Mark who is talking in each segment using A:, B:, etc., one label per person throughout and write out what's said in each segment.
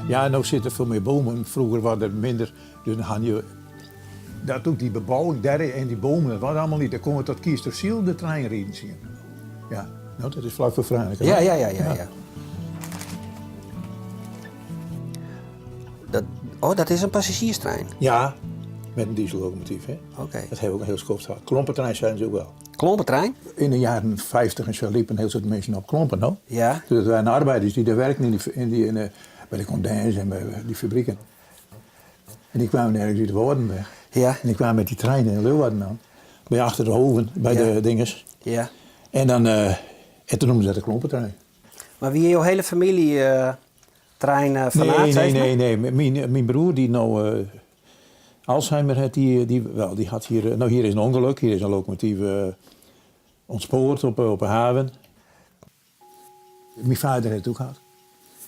A: Ja, no sitte der veel mear bomen. Froeger waren der minder. Dus dan han je dat ook die bebouwing dêr en die bomen, dat was allemaal niet. Daar koene we tot Kiestersyl de trein riden sjen. Ja, no dat is flak foar Franeker.
B: Ja, ja, ja, ja, ja. Dat, oh, dat is in passazjierstrein?
A: Ja, met een diesellocomotief. Hè?
B: Oké.
A: Dat hebben we ook een heel skoft gehad. Klompentrein zijn ze ook wel.
B: Klompentrein?
A: In de jaren 50 en zo liepen heel veel mensen op klompen, no?
B: Ja.
A: Dus dat waren arbeiders die daar werkten in die, in die, in de, bij de condens en bij die fabrieken. En die kwamen ergens uit de Woordenweg.
B: Ja.
A: En die kwamen met die trein in Leeuwarden aan. Bij achter de hoven, bij
B: Ja.
A: de dinges.
B: Ja.
A: En dan, eh, en toen noemden ze dat de klompentrein.
B: Mar wie jo hiele famylje eh, trein eh fanaat,
A: Nee, nee,
B: sis mar?
A: nee, nee. Mijn, mijn broer die nou eh, Alzheimer had, die, die, wel, die had hier, eh, nou hier is een ongeluk, hier is een locomotief eh, ontspoord op, op de haven. Mijn vader heeft het ook gehad.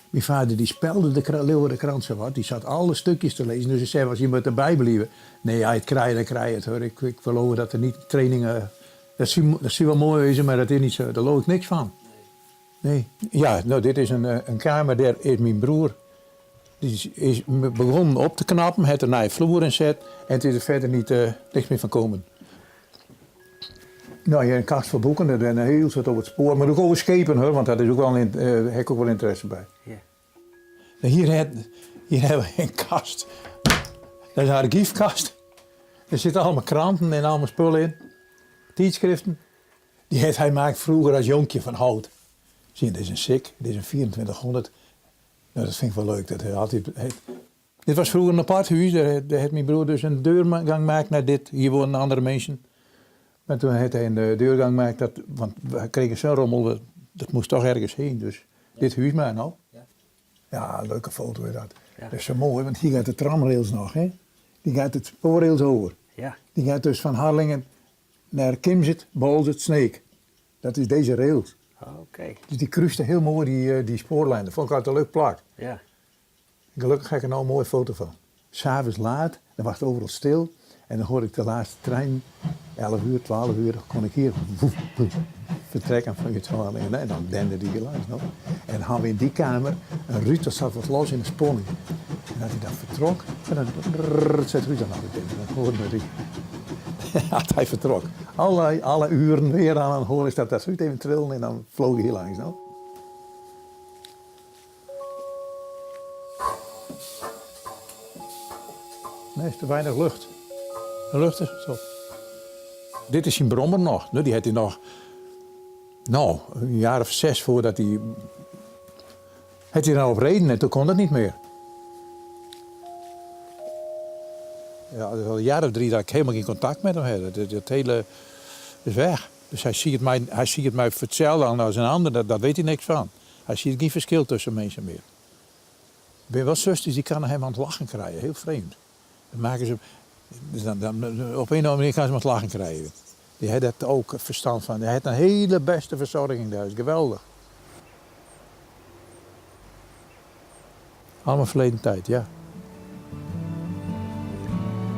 A: Mijn vader die spelde de Leeuwarden krant zo wat. Die zat alle stukjes te lezen. Dus hij zei, was je moet erbij blijven. Nee, ja, het krijgen, dan krijg je het hoor. Ik, ik geloof dat er niet trainingen... Dat zie, dat zie wel mooi wezen, maar dat is niet zo. Daar geloof ik niks van. Nee. Ja, nou, dit is een, eh, een kamer. Daar is mijn broer die is, is begonnen op te knappen. Het er een nieuwe vloer in zet. En het is er verder niet, eh, niks meer van komen. Nou, hier een kast voor boeken en een heel zit op het spoor. Maar ook over schepen hoor, want dat is ook wel in, eh, heb ik ook wel interesse bij.
B: Ja.
A: Nou, hier, het, hier hebben we een kast. Dat is een archiefkast. Er zitten allemaal kranten en allemaal spullen in. Tijdschriften. Die heeft hij maakt vroeger als jonkje van hout. Zie je, dit is een SICK, dit is een 2400. Nou, dat vind ik wel leuk. Dat hij altijd, hij- dit was vroeger een apart huis. Daar, daar heeft mijn broer dus een deurgang gemaakt naar dit. Hier woonden andere mensen. Maar toen heeft hij een eh, deurgang gemaakt, dat, want we kregen zo'n rommel, dat, dat moest toch ergens heen. Dus dit huis maar nou.
B: Ja.
A: Ja, leuke foto is dat.
B: Ja.
A: Dat is zo mooi, want hier gaat de tramrails nog. Hè? Die gaat het spoorrails over.
B: Ja.
A: Die gaat dus van Harlingen naar Kimswert, Boalsert, Sneek. Dat is deze rails.
B: Oké.
A: Dus die kruiste heel mooi die, eh, die spoorlijn. Dat vond ik altijd een leuk plak.
B: Ja.
A: Gelukkig heb ik er nou een mooie foto van. S'avonds laat, dan was het overal stil. En dan hoorde ik de laatste trein, 11 uur, 12 uur, dan kon ik hier woef, woef, vertrekken van het Harlingen. En dan dende die hier langs nog. En dan hadden we in die kamer een ruut, dat zat wat los in de sponning. En dat hij dan vertrok, en dan rrrr, zet Ruud dan altijd in. En dan hoorde we die. Dat hij vertrok. Alle, alle uren weer aan dan hoorde ik dat dat Ruud even trillen en dan vloog hij hier langs. No? Nee, is te weinig lucht. De lucht is op. Dit is zijn brommer nog. Nou, die had hij nog, nou, een jaar of zes voordat hij... Had hij nou op reden en toen kon dat niet meer. Ja, dat is al een jaar of drie dat ik helemaal geen contact met hem had. Dat, dat hele is weg. Dus hij ziet het mij, hij ziet het mij vertellen als een ander, dat, dat weet hij niks van. Hij ziet geen verschil tussen mensen meer. Ik ben wel zusters die kan hem aan het lachen krijgen, heel vreemd. Dan maken ze, dus dan, dan, op een of andere manier kan ze hem aan het lachen krijgen. Die heeft dat ook verstand van. Hij heeft een hele beste verzorging daar, dat is geweldig. Allemaal verleden tijd, ja.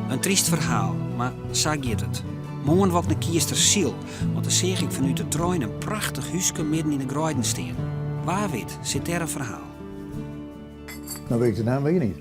B: In tryst ferhaal, mar sa giet it. Moarn wol ik nei Kiestersyl, want dan seach ik fanút de trein in prachtich húske midden yn de greiden stean. Wa wit, sit dêr in ferhaal.
A: Nou weet ik de naam weer niet.